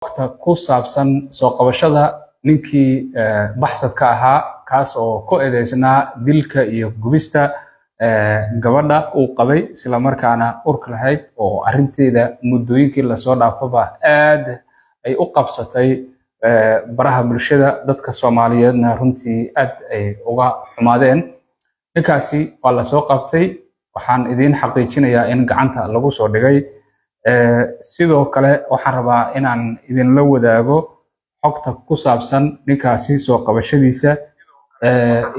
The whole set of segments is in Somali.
Xogta ku saabsan soo qabashada ninkii baxsadka ahaa, kaas oo ku eedeysnaa dilka iyo gubista gabadha uu qabay, islamarkaana urka lahayd, oo arrinteeda muddooyinkii lasoo dhaafaba aad ay u qabsatay baraha bulshada, dadka Soomaaliyeedna runtii aad ay uga xumaadeen. Ninkaasi waa lasoo qabtay. Waxaan idiin xaqiijinayaa in gacanta lagu soo dhigay. Sidoo kale waxaan rabaa inaan idinla wadaago xogta ku saabsan ninkaasi soo qabashadiisa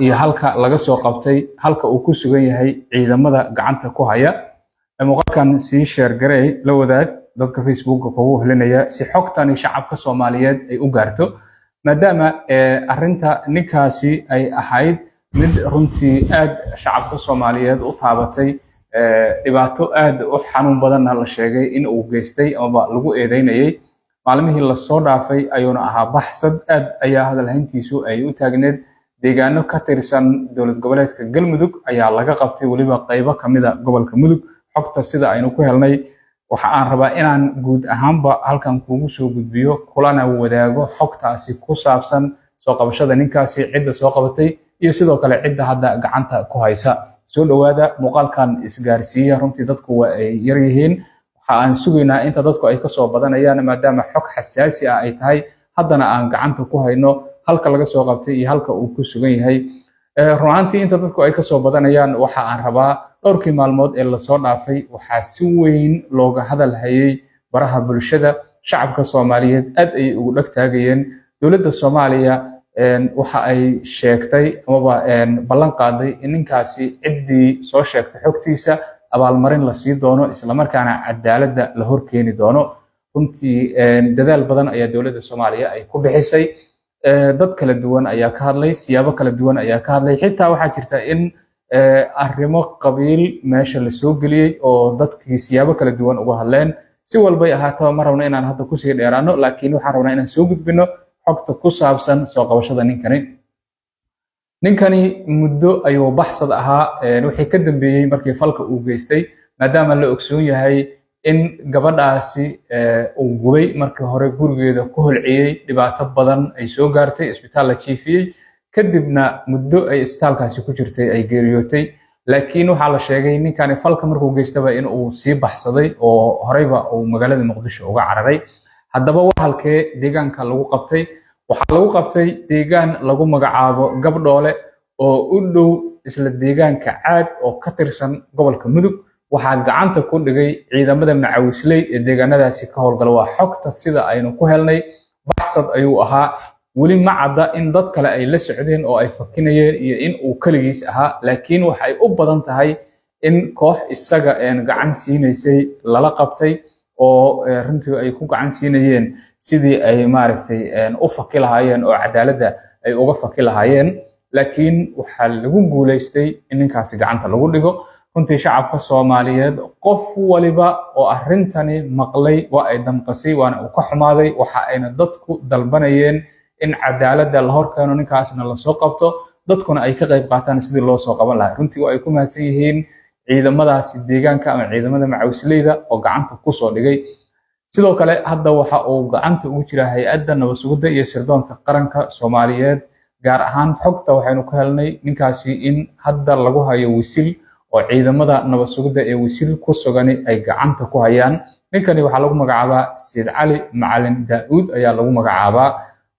iyo halka laga soo qabtay, halka uu ku sugan yahay, ciidamada gacanta ku haya. Muuqaalkan sii share garey, la wadaag dadka Facebooka kugu helinaya, si xogtani shacabka Soomaaliyeed ay u gaarto, maadaama arrinta ninkaasi ay ahayd mid runtii aad shacabka Soomaaliyeed u taabatay, dhibaato aad u xanuun badanna la sheegay in uu geystay amaba lagu eedeynayay. Maalmihii lasoo dhaafay ayuuna ahaa baxsad, aad ayaa hadalhayntiisu ay u taagneed. Deegaano ka tirsan dowlad goboleedka Galmudug ayaa laga qabtay, weliba qaybo kamida gobolka Mudug, xogta sida aynu ku helnay. Waxa aan rabaa inaan guud ahaanba halkan kuugu soo gudbiyo, kulana wadaago xogtaasi ku saabsan soo qabashada ninkaasi, cidda soo qabatay iyo sidoo kale cidda hadda gacanta ku haysa. Soo dhowaada, muuqaalkan isgaarsiiya. Runtii dadku waa ay yar yihiin. Waxa aan sugaynaa inta dadku ay kasoo badanayaan, maadaama xog xasaasi ah ay tahay, haddana aan gacanta ku hayno halka laga soo qabtay iyo halka uu ku sugan yahay. Run ahaantii, inta dadku ay kasoo badanayaan, waxa aan rabaa, dhowrkii maalmood ee lasoo dhaafay waxaa si weyn looga hadal hayay baraha bulshada. Shacabka Soomaaliyeed aad ayay ugu dheg taagayeen. Dowladda Soomaaliya waxa ay sheegtay amaba ballan qaaday in ninkaasi ciddii soo sheegtay xogtiisa abaalmarin la sii doono, islamarkaana cadaaladda la horkeeni doono. Runtii dadaal badan ayaa dowladda Soomaaliya ay ku bixisay. Dad kala duwan ayaa ka hadlay, siyaabo kala duwan ayaa ka hadlay. Xitaa waxaa jirta in arrimo qabiil meesha la soo geliyey oo dadkii siyaabo kala duwan uga hadleen. Si walbay ahaataba, ma rabno inaan hadda kusii dheeraano, laakiin waxaan rabnaa inaan soo gudbino xogta ku saabsan soo qabashada ninkani. Ninkani muddo ayuu baxsad ahaa, wixii ka dambeeyey markii falka uu geystay, maadaama la ogsoon yahay in gabadhaasi uu gubay, markii hore gurigeeda ku holciyey, dhibaato badan ay soo gaartay, isbitaal la jiifiyey, kadibna muddo ay isbitaalkaasi ku jirtay ay geeriyootay. Laakiin waxaa la sheegay ninkani falka markuu geystaba in uu sii baxsaday oo horeyba uu magaalada Muqdisho uga cararay. Haddaba waa halkee deegaanka lagu qabtay? Waxaa lagu qabtay deegaan lagu magacaabo Gabdhoole oo u dhow isla deegaanka Caad oo ka tirsan gobolka Mudug. Waxaa gacanta ku dhigay ciidamada Macawisley ee deegaanadaasi ka howlgala, waa xogta sida aynu ku helnay. Baxsad ayuu ahaa. Weli ma cadda in dad kale ay la socdeen oo ay fakinayeen iyo in uu keligiis ahaa, laakiin waxay u badan tahay in koox isaga gacan siinaysay lala qabtay oo runtii ay ku gacan siinayeen sidii ay maaragtay u faki lahaayeen oo cadaaladda ay uga faki lahaayeen. Laakiin waxaa lagu guulaystay in ninkaasi gacanta lagu dhigo. Runtii shacabka Soomaaliyeed qof waliba oo arrintani maqlay waa ay damqasay, waana uu ka xumaaday. Waxa ayna dadku dalbanayeen in cadaaladda la horkeeno ninkaasna lasoo qabto, dadkuna ay ka qayb qaataan sidii loo soo qaban lahaa. Runtii waa ay ku mahadsan yihiin ciidamadaasi deegaanka ama ciidamada Macawisleyda oo gacanta kusoo dhigay. Sidoo kale hadda waxa uu gacanta ugu jiraa Hay-adda Nabad Sugidda iyo Sirdoonka Qaranka Soomaaliyeed. Gaar ahaan xogta waxaynu ku helnay ninkaasi in hadda lagu hayo Wisil, oo ciidamada nabad sugidda ee Wisil ku sugani ay gacanta ku hayaan. Ninkani waxaa lagu magacaabaa Sayid Cali Macalin Daa'uud ayaa lagu magacaabaa.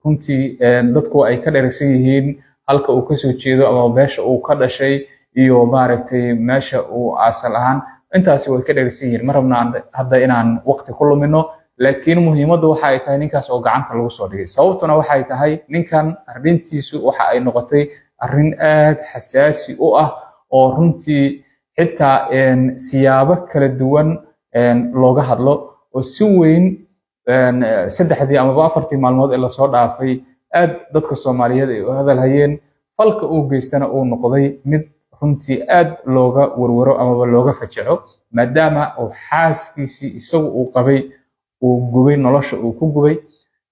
Runtii dadku ay ka dheragsan yihiin halka uu kasoo jeedo ama meesha uu ka dhashay iyo maaragtay meesha uu asal ahaan, intaasi way ka dheragsan yihiin. Ma rabna hadda inaan waqti ku lumino, laakiin muhiimaddu waxa ay tahay ninkaas oo gacanta lagu soo dhigay. Sababtuna waxay tahay ninkan arrintiisu waxa ay noqotay arrin aad xasaasi u ah oo runtii xitaa siyaabo kala duwan looga hadlo, oo si weyn 3dii amaba 4tii maalmood ee lasoo dhaafay aad dadka Soomaaliyeed ay u hadalhayeen. Falka uu geystana uu noqday mid runtii aad looga warwaro amaba looga fajaco, maadaama uu xaaskiisii isagu uu qabay uu gubay, nolosha uu ku gubay,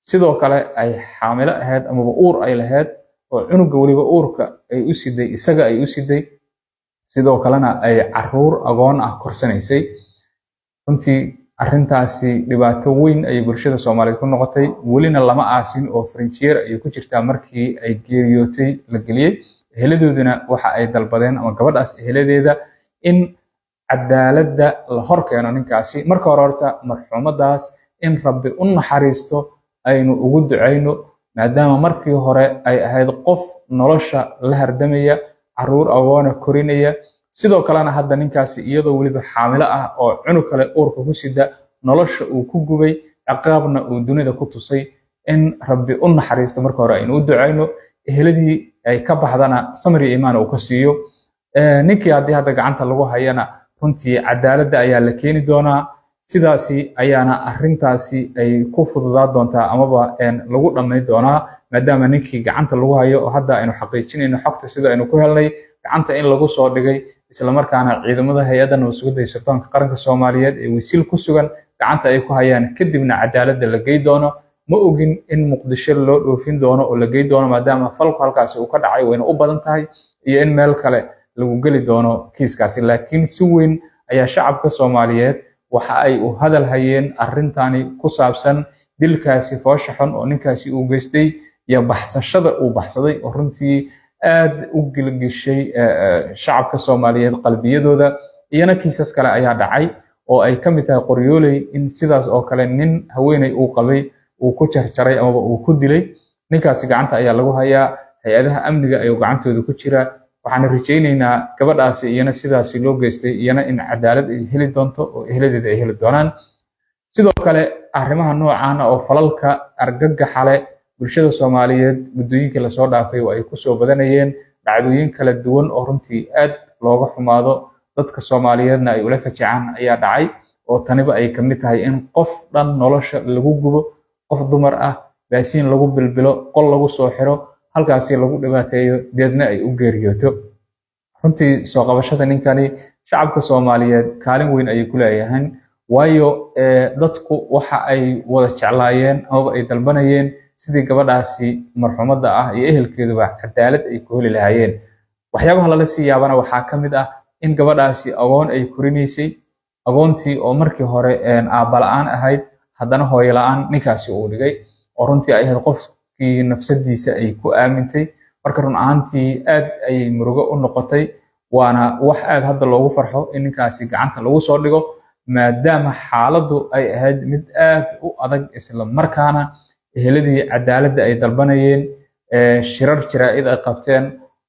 sidoo kale ay xaamilo ahayd amaba uur ay lahayd, oo cunuga weliba uurka ay u siday isaga ay u siday, sidoo kalena ay caruur agoon ah korsanaysay. Runtii Arrintaasi dhibaato weyn ayay bulshada Soomaaliyeed ku noqotay. Welina lama aasin oo frinjiyeer ayay ku jirtaa markii ay geeriyootay la geliyey. Eheladooduna waxa ay dalbadeen, ama gabadhaas eheladeeda, in cadaaladda la hor keeno ninkaasi. Marka hore horta marxuumadaas in Rabbi u naxariisto aynu ugu ducayno, maadaama markii hore ay ahayd qof nolosha la hardamaya, caruur agoona korinaya. Sidoo kalena hadda ninkaasi iyadoo weliba xaamilo ah oo cunug kale uurka ku sida nolosha uu ku gubay, ciqaabna uu dunida ku tusay. In Rabbi u naxariisto marka hore aynu u ducayno, eheladii ay ka baxdana samir iyo iimaan uu ka siiyo. Ninkii haddii hadda gacanta lagu hayana, runtii cadaaladda ayaa la keeni doonaa. Sidaasi ayaana arrintaasi ay ku fududaa doontaa amaba lagu dhammayn doonaa, maadaama ninkii gacanta lagu hayo oo hadda aynu xaqiijinayno xogta sida aynu ku helnay gacanta in lagu soo dhigay, islamarkaana ciidamada Hay-adda Nabad Sugidda iyo Sirdoonka Qaranka Soomaaliyeed ee Wasiil ku sugan gacanta ay ku hayaan, kadibna cadaaladda la gey doono. Ma ogin in Muqdisho loo dhoofin doono oo la gey doono, maadaama falku halkaasi uu ka dhacay, wayna u badan tahay, iyo in meel kale lagu geli doono kiiskaasi. Laakiin si weyn ayaa shacabka Soomaaliyeed waxa ay u hadal hayeen arrintani ku saabsan dilkaasi foosha xun oo ninkaasi uu geystay iyo baxsashada uu baxsaday, oo runtii aad u gilgishay shacabka Soomaaliyeed qalbiyadooda. Iyana kiisas kale ayaa dhacay oo ay ka mid tahay Qoryooley, in sidaas oo kale nin haweeney uu qabay uu ku jarjaray amaba uu ku dilay. Ninkaasi gacanta ayaa lagu hayaa, hay-adaha amniga ayuu gacantooda ku jira. Waxaan rajaynaynaa gabadhaasi iyana sidaasi loo geystay iyana in cadaalad ay heli doonto oo eheladeeda ay heli doonaan. Sidoo kale arrimaha noocan oo falalka argagaxa leh bulshada Soomaaliyeed muddooyinkii lasoo dhaafay oo ay kusoo badanayeen dhacdooyin kala duwan oo runtii aad looga xumaado, dadka Soomaaliyeedna ay ula fajacaan ayaa dhacay, oo taniba ay kamid tahay in qof dhan nolosha lagu gubo, qof dumar ah baasiin lagu bilbilo, qol lagu soo xiro, halkaasi lagu dhibaateeyo, deedna ay u geeriyooto. Runtii soo qabashada ninkani shacabka Soomaaliyeed kaalin weyn ayay ku leeyahay, waayo dadku waxa ay wada jeclaayeen amaba ay dalbanayeen sidii gabadhaasi marxuumadda ah iyo ehelkeeduba cadaalad ay ku heli lahaayeen. Waxyaabaha lala sii yaabana waxaa ka mid ah in gabadhaasi agoon ay korinaysay, agoontii oo markii hore aabba la-aan ahayd, haddana hooyo la-aan ninkaasi uu dhigay, oo runtii ay ahayd qofkii nafsadiisa ay ku aamintay. Marka run ahaantii aad ayay murugo u noqotay, waana wax aad hadda loogu farxo in ninkaasi gacanta lagu soo dhigo, maadaama xaaladdu ay ahayd mid aad u adag, isla markaana eheladii cadaaladda ay dalbanayeen, shirar jaraa'id ay qabteen,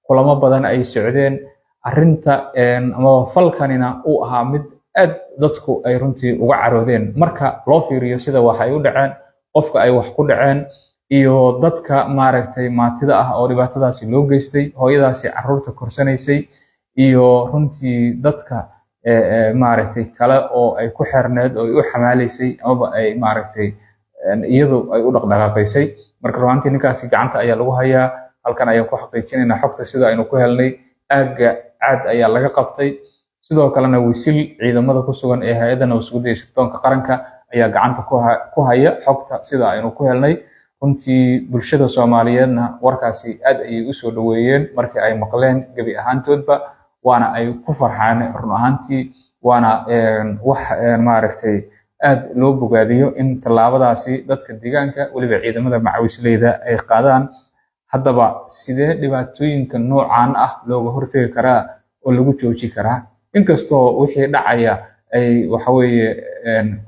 kulamo badan ay socdeen. Arrinta amaba falkanina uu ahaa mid aad dadku ay runtii uga caroodeen marka loo fiiriyo sida wax ay u dhaceen, qofka ay wax ku dhaceen iyo dadka maaragtay maatida ah oo dhibaatadaasi loo geystay, hooyadaasi caruurta korsanaysay iyo runtii dadka maaragtay kale oo ay ku xirneed oo ay u xamaalaysay amaba ay maaragtay iyadu ay u dhaqdhaqaaqaysay. Marka runaantii ninkaasi gacanta ayaa lagu hayaa. Halkan ayaan ku xaqiijinaynaa xogta sida aynu ku helnay. Aagga Caad ayaa laga qabtay. Sidoo kalena Wisil ciidamada ku sugan ee Hay-adda Nabad Sugidda iyo Sirdoonka Qaranka ayaa gacanta ku haya xogta sida aynu ku helnay. Runtii bulshada Soomaaliyeedna warkaasi aad ayay usoo dhaweeyeen markii ay maqleen gebi ahaantoodba, waana ay ku farxaan run ahaantii, waana wax maaragtay aad loo bogaadiyo in tallaabadaasi dadka deegaanka, weliba ciidamada macawisleyda, ay qaadaan. Haddaba sidee dhibaatooyinka noocan ah looga hortegi karaa oo lagu jooji karaa, inkastoo wixii dhacaya ay waxaweeye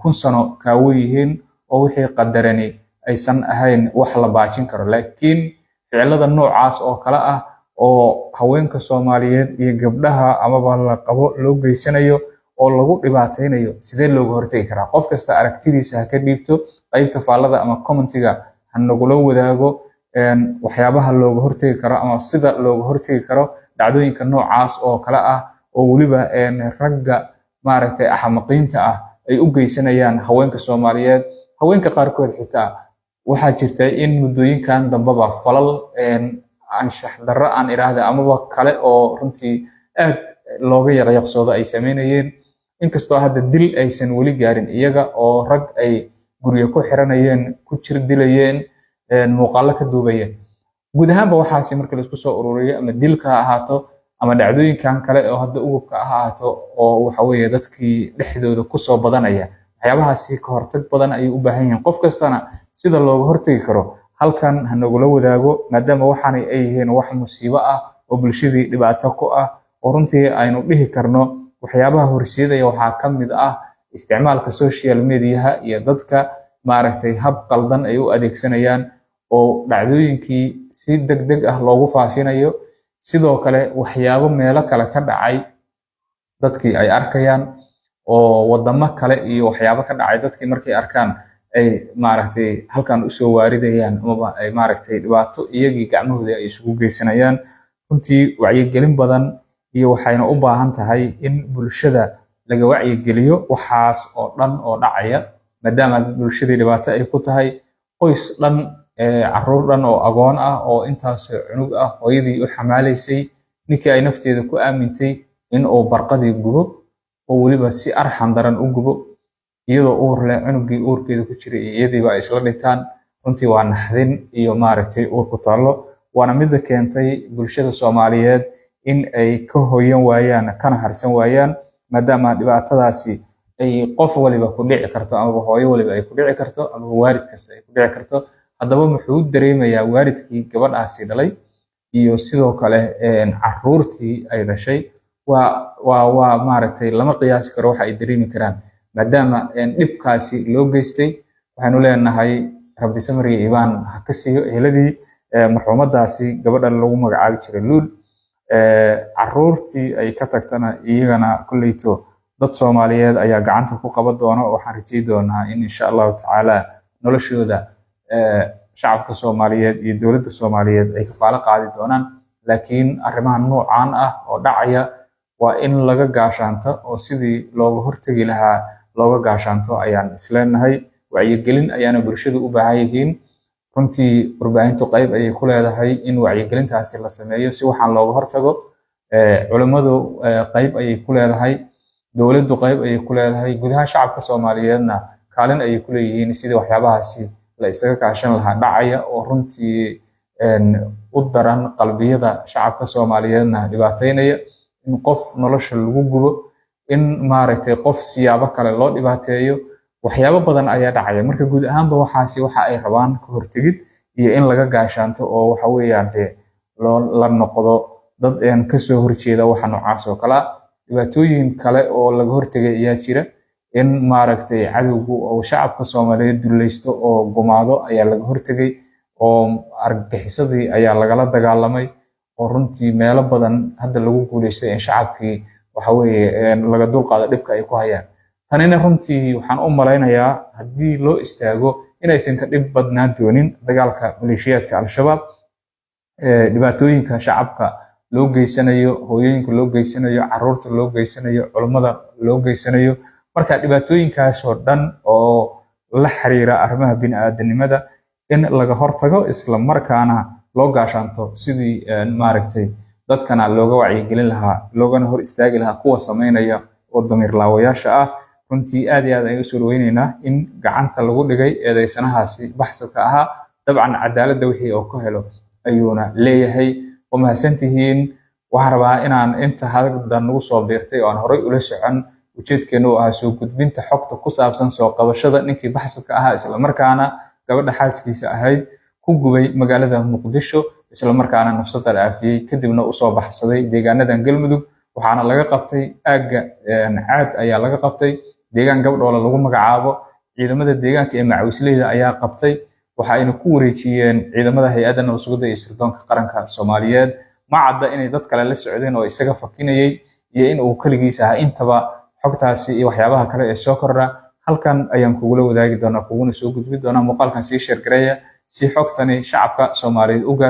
1000 sano kaawo yihiin oo wixii qadarani aysan ahayn wax la baajin karo, laakiin ficilada noocaas oo kale ah oo haweenka Soomaaliyeed iyo gabdhaha amaba la qabo loo geysanayo oo lagu dhibaataynayo, sidee looga hortegi karaa? Qof kasta aragtidiisa ha ka dhiibto qaybta faallada ama commentiga, ha nagula wadaago waxyaabaha looga hortegi karo ama sida looga hortegi karo dhacdooyinka noocaas oo kale ah, oo weliba ragga maaragtay axmaqiinta ah ay u geysanayaan haweenka Soomaaliyeed. Haweenka qaarkood xitaa waxaa jirta in muddooyinkan dambeba falal anshax darro aan idhaahda amaba kale oo runtii aad looga yaqyaqsoodo ay sameynayeen, inkastoo hadda dil aysan weli gaarin iyaga, oo rag ay guryo ku xiranayeen, ku jir dilayeen, muuqaallo ka duubayeen. Guud ahaanba waxaasi marka laisku soo ururiyo, ama dilka ha ahaato ama dhacdooyinkan kale oo hadda ugubka ha ahaato, oo waxa weeye dadkii dhexdooda kusoo badanaya, Waxyaabahaasi ka hortag badan ayay u baahan yihiin. Qof kastana sida looga hortagi karo halkan ha nagula wadaago, maadaama waxaanay ay yihiin wax musiibo ah oo bulshadii dhibaato ku ah, oo runtii aynu dhihi karno waxyaabaha horseedaya waxaa ka mid ah isticmaalka social mediaha iyo dadka maaragtay hab qaldan ay u adeegsanayaan oo dhacdooyinkii si deg deg ah loogu faafinayo. Sidoo kale waxyaabo meelo kale ka dhacay dadkii ay arkayaan oo wadamo kale iyo waxyaabo ka dhacay dadkii markay arkaan ay maaragtay halkan usoo waaridayaan amaba ay maaragtay dhibaato iyagii gacmahooda ay isugu geysanayaan. Runtii wacyigelin badan iyo waxayna u baahan tahay in bulshada laga wacyigeliyo waxaas oo dhan oo dhacaya, maadaama bulshadii dhibaato ay ku tahay. Qoys dhan, caruur dhan oo agoon ah oo intaas cunug ah hooyadii u xamaalaysay, ninkii ay nafteeda ku aamintay in uu barqadii gubo oo weliba si arxan daran u gubo, iyadoo uur leh, cunugii uurkeeda ku jiray iyo iyadiiba ay isla dhintaan. Runtii waa naxdin iyo maaragtay uur ku taallo, waana midda keentay bulshada Soomaaliyeed in ay ka hoyan waayaan kana harsan waayaan, maadaama dhibaatadaasi ay qof waliba ku dhici karto, amaba hooyo waliba ay ku dhici karto, amaba waalid kasta ay ku dhici karto. Haddaba muxuu dareemayaa waalidkii gabadhaasi dhalay iyo sidoo kale caruurtii ay dhashay? Waa maaragtay lama qiyaasi karo waxa ay dareemi karaan, maadaama dhibkaasi loo geystay. Waxaynu leenahay Rabbi samriga iibaan ha ka siiyo eheladii marxuumadaasi gabadha lagu magacaabi jiray Luul. Caruurtii ay ka tagtana iyagana kolleyto dad Soomaaliyeed ayaa gacanta ku qaban doona. Waxaan rajay doonaa in insha Allahu tacaala noloshooda shacabka Soomaaliyeed iyo dowladda Soomaaliyeed ay kafaalo qaadi doonaan. Laakiin arrimaha noocaan ah oo dhacaya waa in laga gaashaanto oo sidii looga hortegi lahaa looga gaashaanto ayaan isleenahay. Wacyigelin ayaana bulshadu u baahan yihiin. Runtii warbaahintu qayb ayay ku leedahay in wacyigelintaasi la sameeyo si waxaan looga hortago. Culimmadu qayb ayay ku leedahay, dowladdu qayb ayay ku leedahay, gudaha shacabka Soomaaliyeedna kaalin ayay ku leeyihiin sidii waxyaabahaasi la isaga kaashan lahaa dhacaya oo runtii u daran qalbiyada shacabka Soomaaliyeedna dhibaateynaya. In qof nolosha lagu gubo, in maaragtay qof siyaabo kale loo dhibaateeyo, waxyaabo badan ayaa dhacaya. Marka guud ahaanba waxaasi waxa ay rabaan ka hortegid iyo in laga gaashaanto oo waxa weeyaan dee loo la noqdo dad kasoo horjeeda waxa noocaas oo kale ah. Dhibaatooyin kale oo laga hortegay ayaa jira. In maaragtay cadowgu uu shacabka Soomaaliyeed dulleysto oo gumaado ayaa laga hortegay, oo argagixisadii ayaa lagala dagaalamay, oo runtii meelo badan hadda lagu guuleystay in shacabkii waxa weeye laga dulqaado dhibka ay ku hayaan. Tanina runtii waxaan u malaynayaa haddii loo istaago inaysan ka dhib badnaan doonin dagaalka maleeshiyaadka Al-Shabaab. Dhibaatooyinka shacabka loo geysanayo, hooyooyinka loo geysanayo, caruurta loo geysanayo, culummada loo geysanayo, marka dhibaatooyinkaasoo dhan oo la xiriira arrimaha bini'aadanimada in laga hortago, isla markaana loo gaashaanto sidii maaragtay dadkana looga wacyigelin lahaa loogana hor istaagi lahaa kuwa sameynaya oo damiir laawayaasha ah. Runtii aad iyo aad ayaan usoo dhaweyneynaa in gacanta lagu dhigay eedeysanahaasi baxsadka ahaa. Dabcan cadaaladda wixii uu ka helo ayuuna leeyahay. Waa mahadsantihiin. Waxaan rabaa inaan inta hadda nagu soo biirtay oo aan horay ula socon, ujeedkeenu uu ahaa soo gudbinta xogta ku saabsan soo qabashada ninkii baxsadka ahaa isla markaana gabadha xaaskiisa ahayd ku gubay magaalada Muqdisho, isla markaana nafsada la aafiyey, kadibna usoo baxsaday deegaanadan Galmudug. Waxaana laga qabtay aagga Caad ayaa laga qabtay, deegaan Gabdhoola lagu magacaabo. Ciidamada deegaanka ee macawisleyda ayaa qabtay, waxa ayna ku wareejiyeen ciidamada hay-adda nabad sugidda iyo sirdoonka qaranka Soomaaliyeed. Ma cadda inay dad kale la socdeen oo isaga fakinayay iyo in uu keligiis ahaa. Intaba xogtaasi iyo waxyaabaha kale ee soo kordha halkan ayaan kugula wadaagi doonaa, kuguna soo gudbin doonaa. Muuqaalkan sii share gareeya si xogtani shacabka Soomaaliyeed u gaarto.